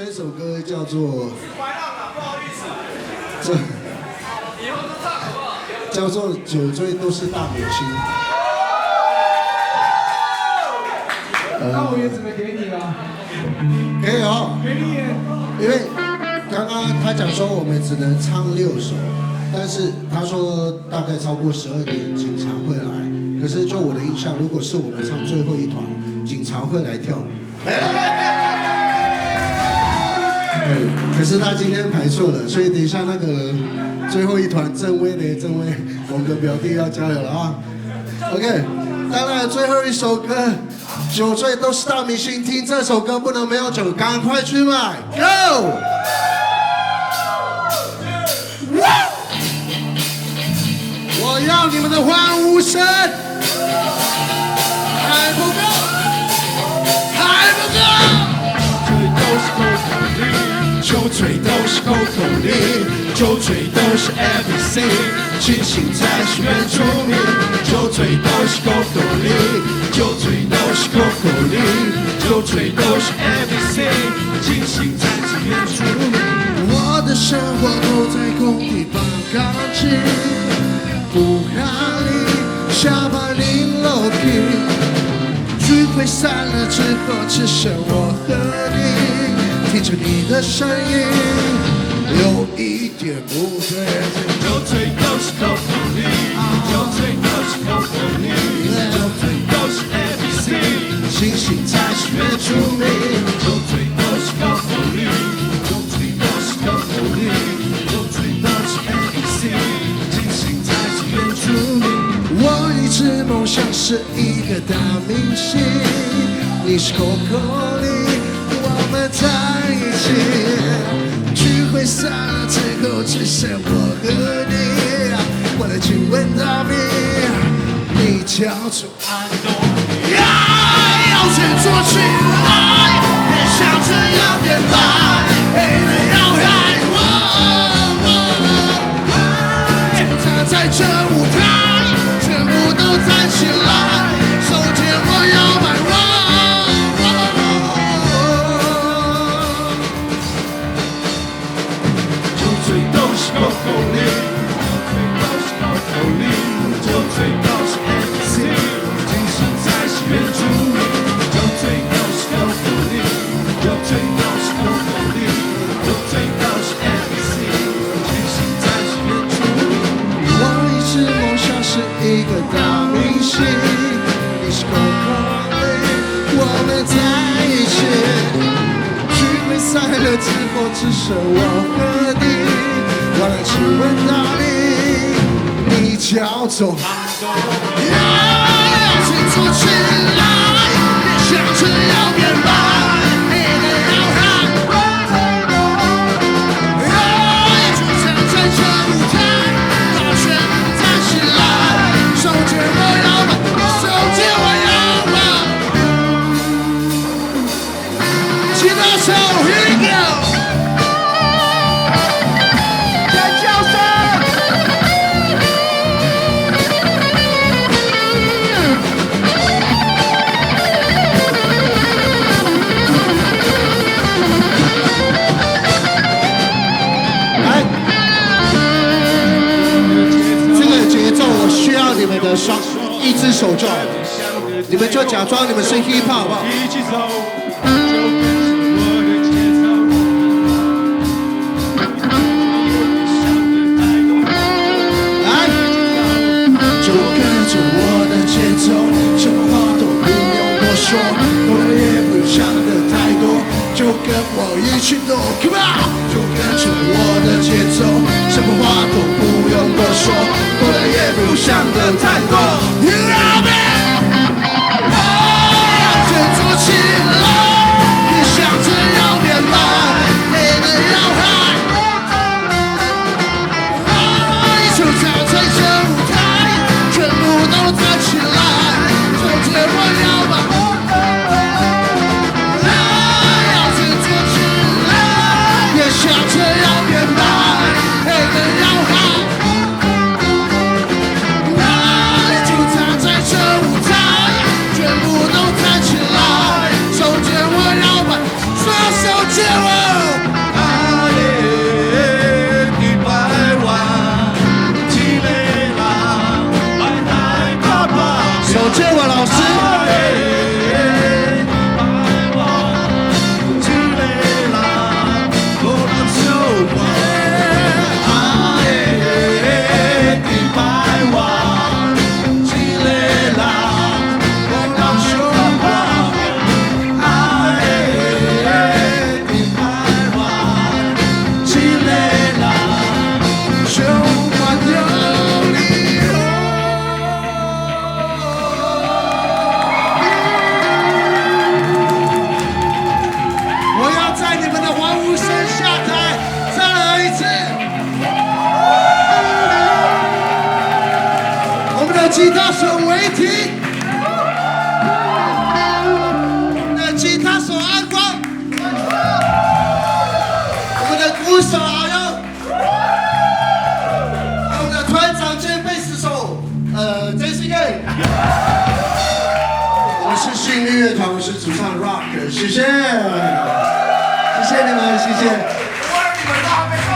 這首歌叫做，這叫做酒醉都是大明星。那我也只能給你了。可以哦。給你。因為剛剛他講說我們只能唱六首，但是他說大概超過12點警察會來。可是就我的印象，如果是我們唱最後一團，警察會來跳舞。對，可是他今天排錯了，所以等一下那個最後一團鄭威的鄭威，我們的表弟要加油了啊！OK，當然最後一首歌《酒醉都是大明星》，聽這首歌不能沒有酒，趕快去買，Go！我要你們的歡呼聲，還不夠，還不夠。酒醉都是狗狗哩，酒醉都是 ABC，清醒才是原住民。酒醉都是狗狗哩，酒醉都是狗狗哩，酒醉都是 ABC，清醒才是原住民。我的生活都在工地綁鋼筋，不哈利下班拎落去，聚會散了之後，只剩我和你。聽着你的聲音，有一點不對勁。酒醉都是狗狗哩，酒醉都是狗狗哩，酒醉都是 ABC，清醒才是原住民。酒醉都是狗狗哩，酒醉都是狗狗哩，酒醉都是 ABC，清醒才是原住民。我一直夢想是一個大明星，你是狗狗哩，我們在一起。聚會散了之後，只剩我和你。我來親吻大餅，你叫做安東尼。要振作起來，別想着要變白，黑的要愛我。就站在這舞台，全部都站起來，手牽我搖擺。酒醉都是狗狗哩，酒醉都是狗狗哩，酒醉都是 ABC，清醒才是原住民。酒醉都是狗狗哩，酒醉都是狗狗哩，酒醉都是 ABC，清醒才是原住民。我一直夢想是一個大明星，你是狗狗哩，我們在一起。聚會散了之後，只剩我和你。我來親吻大餅，你叫做振作起來，別想着要變白，你的腦海。就站在這舞台，大全部站起來，手牽我搖擺，手牽我搖擺。吉他手，Here we go！尖叫聲！來，這個節奏我需要你們的雙，一隻手就好，你們就假裝你們是 hip hop 好不好？一起走，就跟着我的節奏。來，就跟着我的節奏，什麼話都不用多說，多的也不用想的太多，就跟我一起動，Come on！就跟着我的節奏，什麼話都不用多說，多的也不用想的太多。You love me，振作起來，別想着要變白，你的搖擺。就站在這舞台，全部都站起來，手牽我搖擺。要振作起來，別想着要變白，黑的搖擺。就站在這舞台，全部都站起來，手吉他手維婷，我們的吉他手阿光，我們的鼓手阿勇，我們的團長兼貝斯手，曾新燕。我們是信力樂團，我是主唱 Rock，謝謝，謝謝你們，謝謝。我你們都還沒到。